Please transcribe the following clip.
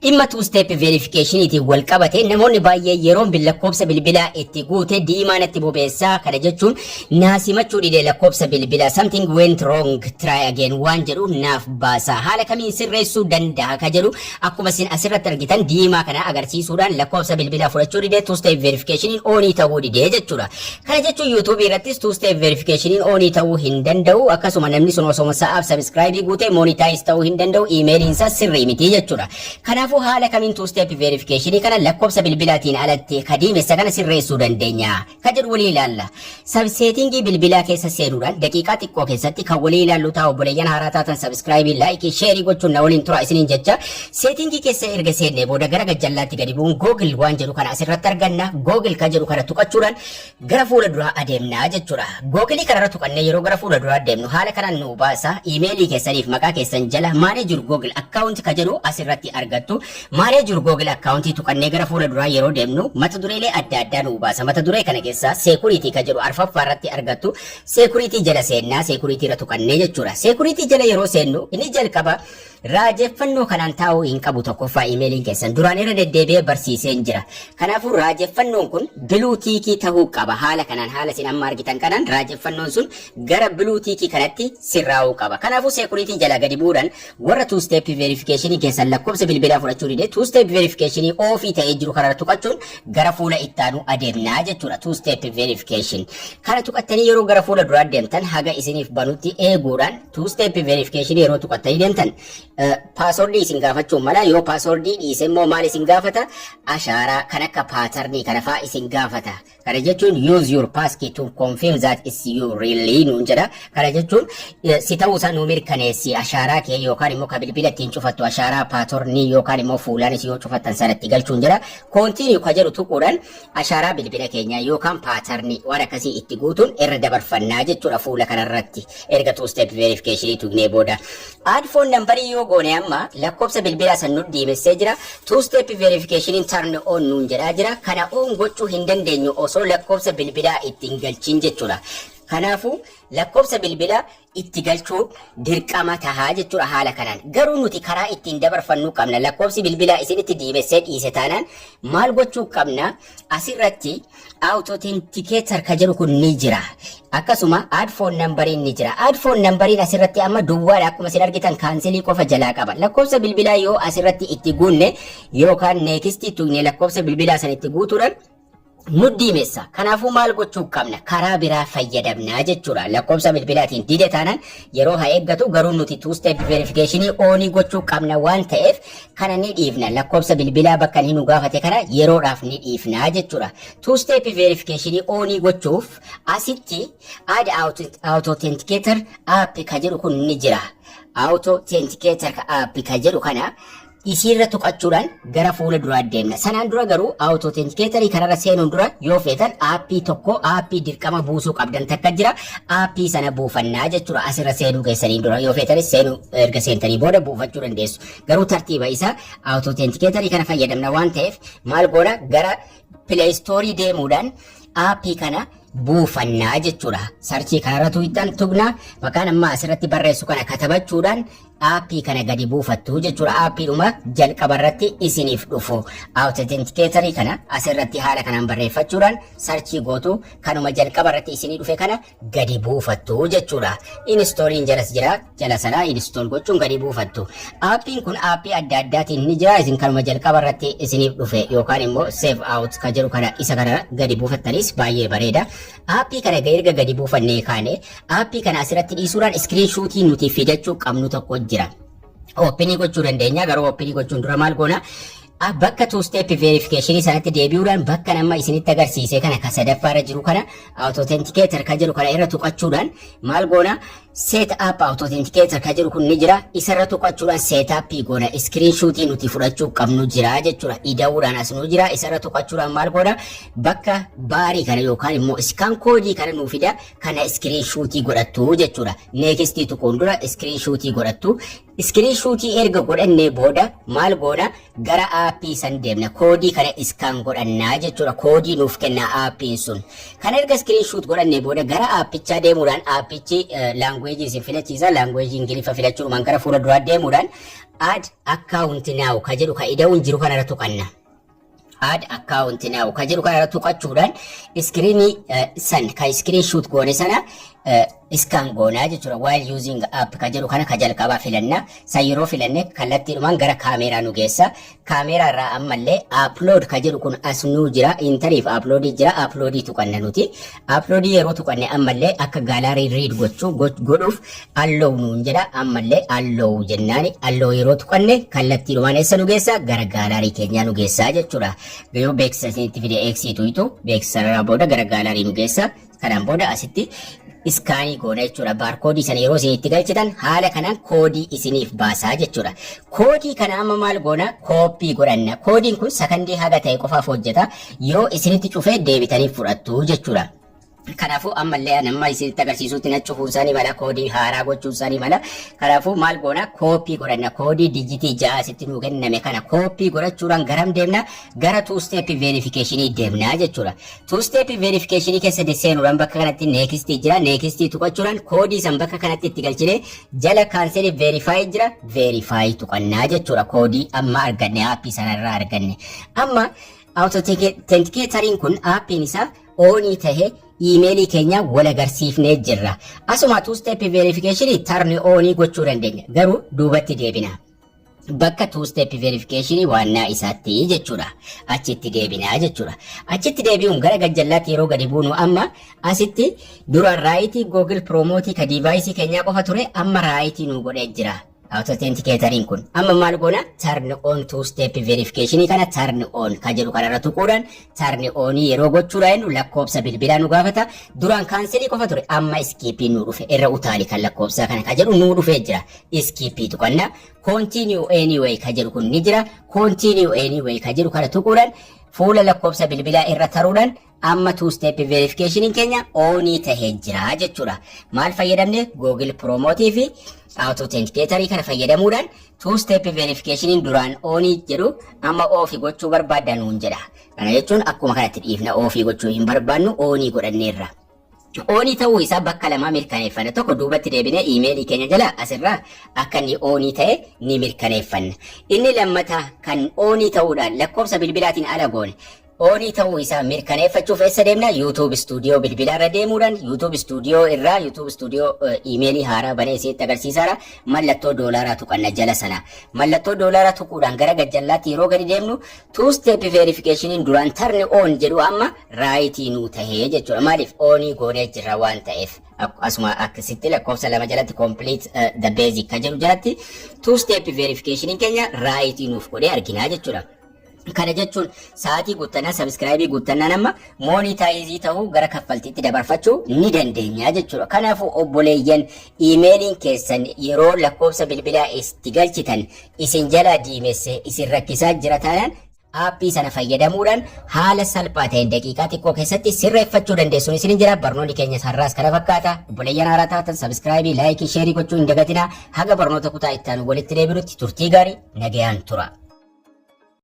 Dhimma two step verification'iitiin wal qabate namoonni baay'ee yeroon lakkoofsa bilbilaa itti guute diimaa natti bobeessaa. Kana jechuun naa simachuu dide lakkoofsa bilbilaa, "Something went wrong, try again" waan jedhu naaf baasa. Haala kamiin sirreessuu danda'a ka jedhu, akkuma isin asirratti argitan diimaa kana agarsiisuudhaan lakkoofsa bilbilaa fudhachuu dide, two step verification'iin on ta'uu dide jechuudha. Kana jechuun YouTube irrattis two step verification'iin on ta'uu hin danda'u. Akkasuma namni sun osoo sa'aaf subscribe guute monetize ta'uu hin danda'u, emailiin isaa sirrii miti jechuudha. Kanaafuu haala kamiin two step verification kana lakkoofsa bilbilaatiin alatti kadiimessa kana sirreessuu dandeenya ka jedhu walii ilaalla. Setting bilbilaa keessa seenuudhaan daqiiqaa xiqqoo keessatti kan walii ilaallu ta'a. Obboleeyyan haaraa taatan subscribe, like, share gochuun na waliin tura isiniin jecha. Setting keessa erga seennee booda gara gajjallaatti gadi bu'uun Google waan jedhu kana asirratti arganna. Google kan jedhu kana tuqachuudhaan gara fuula duraa adeemna jechuudha. Google kanarra tuqannee yeroo gara fuula duraa adeemnu haala kanaan nu baasa. Email keessaniif maqaa keessan jala "Manage your Google account" ka jedhu asirratti argattu. Manage your Google account tuqannee gara fuula duraa yeroo deemnu mata dureelee adda addaa nu baasa. Mata duree kana keessaa "Security" ka jedhu arfaffaa irratti argattu. Security jala seennaa, security irra tuqannee jechuudha. Security jala yeroo seennu inni jalqaba raajeffannoo kanaan taa'uu hin qabu. Tokkoffaa, emailiin keessan duraan irra deddeebi'ee barsiiseen jira. Kanaafuu raajeffannoon kun blue tick ta'uu qaba. Haala kanaan, haala isin amma argitan kanaan, raajeffannoon sun gara blue tick kanatti sirraa'uu qaba. Kanaafuu security jala gadi bu'uudhaan warra two step verification keessan lakkoofsa bilbilaa fudhachuu dide, two step verification off ta'ee jiru kanarra tuqachuun gara fuula ittaanu adeemnaa jechuudha. Two step verification kana tuqattanii yeroo gara fuula duraa deemtan, haga isiniif banutti eeguudhaan, two step verification yeroo tuqattanii deemtan password isin gaafachuun mala. Yoo password dhiise immoo maal isin gaafata? Ashaaraa kan akka pattern kana faa isin gaafata. Kana jechuun "Use your passkey to confirm that is you really" nuun jedha. Kana jechuun si ta'uusaa nuu mirkaneessi, ashaaraa kee yookaan immoo ka bilbila ittiin cufattu ashaaraa pattern yookaan immoo fuulaanis yoo cufattan sanatti galchuun jedha. "Continue" ka jedhu tuquudhaan ashaaraa bilbila keenyaa yookaan pattern waan akkasii itti guutuun irra dabarfannaa jechuudha fuula kanarratti erga two step verification tuqnee booda. Add phone number yoo goone amma lakkoofsa bilbilaa san nu diimessee jira. Two step verification turn on nuun jedhaa jira. Kana on gochuu hin dandeenyu osoo lakkoofsa bilbilaa ittiin galchin jechuudha. Kanaafuu lakkoofsa bilbilaa itti galchuun dirqama tahaa jechuudha haala kanaan. Garuu nuti karaa ittiin dabarfannuu qabna. Lakkoofsi bilbilaa isinitti diimessee dhiise taanaan maal gochuu qabna? Asirratti authenticator ka jedhu kun ni jira. Akkasuma add phone numberiin ni jira. Add phone numberiin asirratti amma duwwaadha, akkuma isin argitan cancel qofa jalaa qaba. Lakkoofsa bilbilaa yoo asirratti itti guunne yookaan next tuqne, lakkoofsa bilbilaa san itti guutuudhaan nu diimessa. Kanaafuu maal gochuu qabna? Karaa biraa fayyadamnaa jechuudha. Lakkoofsa bilbilaatiin dide taanaan yeroo haa eeggatu, garuu nuti two step verification on gochuu qabna waan ta'eef kana ni dhiifna. Lakkoofsa bilbilaa bakka inni nu gaafate kana yeroodhaaf ni dhiifna jechuudha. Two step verification on gochuuf asitti "Add authenticator app" ka jedhu kun ni jira. Authenticator app ka jedhu kana isiirra tuqachuudhaan gara fuula duraa deemna. Sanaan dura garuu authenticator kanarra seenuun dura yoo feetan app tokko, app dirqama buusuu qabdan takka jira. App sana buufannaa jechuudha asirra seenuu keessanii dura. Yoo feetanis seenuu erga seentanii booda buufachuu dandeessu. Garuu tartiiba isaa authenticator kana fayyadamna waan ta'eef maal goona? Gara Play Store deemuudhaan app kana buufannaa jechuudha. Search kanarra tuqxan tuqna, maqaan amma asirratti barreessu kana katabachuudhaan app kana gadi buufattu jechuudha. Appiidhuma jalqaba irratti isiniif dhufu. Authenticator kana asirratti haala kanaan barreeffachuudhaan search gootu, kanuma jalqaba irratti isinii dhufe kana gadi buufattu jechuudha. Installiin jalas jira, jala sanaa install gochuun gadi buufattu. Appiin kun app adda addaatiin ni jira. Isin kanuma jalqaba irratti isiniif dhufe yookaan immoo Safe Auth ka jedhu kana, isa kana gadi buufattanis baay'ee bareeda. App kana erga gadi buufannee kaane, app kana asirratti dhiisuudhaan screenshot nuti fidachuu qabnu tokko jira. Open gochuu dandeenya, garuu open gochuun dura maal goona? Bakka two step verification sanatti deebi'uudhaan bakka nama isinitti agarsiise kana, ka sadaffaarra jiru kana, authenticator ka jedhu kana irra tuqachuudhaan maal goona? "Set up authenticator" ka jedhu kun ni jira. Isarra tuqachuudhaan set up goona. Screenshot nuti fudhachuu qabnu jira jechuudha. Ida'uudhaan as nu jira. Isarra tuqachuudhaan maal goona? Bakka bar kana yookaan immoo scan code kana nuu fida. Kana screenshot godhattu jechuudha. Next tuquun dura screenshot godhattu. Screenshot erga godhannee booda maal goona? Gara app san deemna. Code kana scan godhannaa jechuudha. Code nuuf kenna appiin sun. Kana erga screenshot godhannee booda gara appichaa deemuudhaan appichi language Language isin filachiisa. Language Ingiliffa filachuudhumaan gara fuula duraa deemuudhaan "Add account now" ka jedhu, ka ida'uun jiru kanarra tuqanna. "Add account now" ka jedhu kanarra tuqachuudhaan screenii san ka screen shoot goone sana scan goonaa jechuudha. "While using app" ka jedhu kana ka jalqabaa filanna. San yeroo filanne kallattiidhumaan gara kaameeraa nu geessa. Kaameeraa irraa ammallee "Upload" ka jedhu kun as nuu jira. Interiif uploadii jira. Uploadii tuqanna nuti. Uploadii yeroo tuqanne ammallee akka gallery read gochuu godhuuf "Allow" nuun jedha. Ammallee "Allow" jennaani. "Allow" yeroo tuqanne kallattiidhumaan eessa nu geessa? Gara gallery keenyaa nu geessaa jechuudha. Yoo beeksisa isinitti fide eegsiitu itu beeksisa irraa booda gara gallery nu geessa. Kanaan booda asitti scanii goona jechuudha. Barcodeii sana yeroo isin itti galchitan haala kanaan koodii isiniif baasaa jechuudha. Koodii kana amma maal goona? Copy godhanna. Koodiin kun sakandii haga ta'e qofaaf hojjeta. Yoo isinitti cufee deebitanii fudhattu jechuudha. Kanaafuu ammallee amma isinitti agarsiisutti na cufuun isaanii mala, koodii haaraa gochuun isaanii mala. Kanaafuu maal goona? Copy godhanna. Koodii digitii 6 asitti nuu kenname kana copy godhachuudhaan garam deemna? Gara two step verification deemna jechuudha. Two step verification keessa seenuudhaan bakka kanatti "Next" jira. "Next" tuqachuudhaan koodii san bakka kanatti itti galchine, jala "Cancel verify" jira. "Verify" tuqannaa jechuudha. Koodii amma arganne, appii sanarraa arganne. Amma authenticatoriin kun appiin isaa onii tahee iimeelii keenya wal agarsiifnee jirra. Asuma two step verification turn onii gochuu dandeenya. Garuu duubatti deebina. Bakka two step verification waannaa isaatti jechuudha. Achitti deebinaa jechuudha. Achitti deebi'uun gara gajjallaatti yeroo gadi buunu, amma asitti dura rightii Google Promote ka deviceii keenyaa qofa ture, amma rightii nu godhee jira. Authenticatoriin kun amma maal goona? "Turn on two step verification" kana, "Turn on" ka jedhu kanarra tuquudhaan turn onii yeroo gochuudha jennu lakkoobsa bilbilaa nu gaafata. Duraan cancelii qofa ture, amma skipii nu dhufe. Irra utaali kan lakkoobsa kana ka jedhu nu dhufee jira. Skipii tuqanna. "Continue anyway" ka jedhu kun ni jira. "Continue anyway" ka jedhu kana tuquudhaan fuula lakkoobsa bilbilaa irra taruudhaan amma two step verification keenya onii tahee jira jechuudha. Maal fayyadamne? Google Promote fi authenticator kana fayyadamuudhaan two step verification duraan onii jedhu amma offii gochuu barbaadda nuun jedha. Kana jechuun akkuma kanatti dhiifna, offii gochuu hin barbaannu, onii godhanneerra. Onii ta'uu isaa bakka lamaa mirkaneeffanna. Tokko, duubatti deebinee iimeelii keenya jala asirraa akka inni onii ta'e ni mirkaneeffanna. Inni lammataa kan onii ta'uudhaan lakkoofsa bilbilaatiin ala goone onii ta'uu isaa mirkaneeffachuuf eessa deemna? YouTube Studio bilbilaarra deemuudhaan YouTube Studio irraa, YouTube Studio iimeelii haaraa banee isinitti agarsiisaara. Mallattoo doolaaraa tuqanna jala sana. Mallattoo doolaaraa tuquudhaan gara gajjallaatti yeroo gadi deemnu, two step verification duraan turn on jedhu amma rightii nuu tahee jechuudha. Maaliif? Onii goonee jirra waan ta'eef. Asuma akkasitti lakkoofsa 2 jalatti, "Complete the basic" kan jedhu jalatti, two step verification keenya rightii nuuf godhee arginaa jechuudha. Kana jechuun sa'aatii guuttannaa, subscribeii guuttannaa, nama monetizeii ta'uu gara kaffaltiitti dabarfachuu ni dandeenya jechuudha. Kanaafuu obboleeyyan, iimeeliin keessan yeroo lakkoofsa bilbilaa itti galchitan isin jalaa diimesse, isin rakkisaa jira taanaan, appii sana fayyadamuudhaan haala salphaa ta'een daqiiqaa xiqqoo keessatti sirreeffachuu dandeessuun isin jira. Barnoonni keenya har'aas kana fakkaata. Obboleeyyan haaraa taatan subscribeii, likeii, shareii gochuu hin dagatinaa. Haga barnoota kutaa itti aanu walitti deebinutti turtii gaarii, nagayaan tura.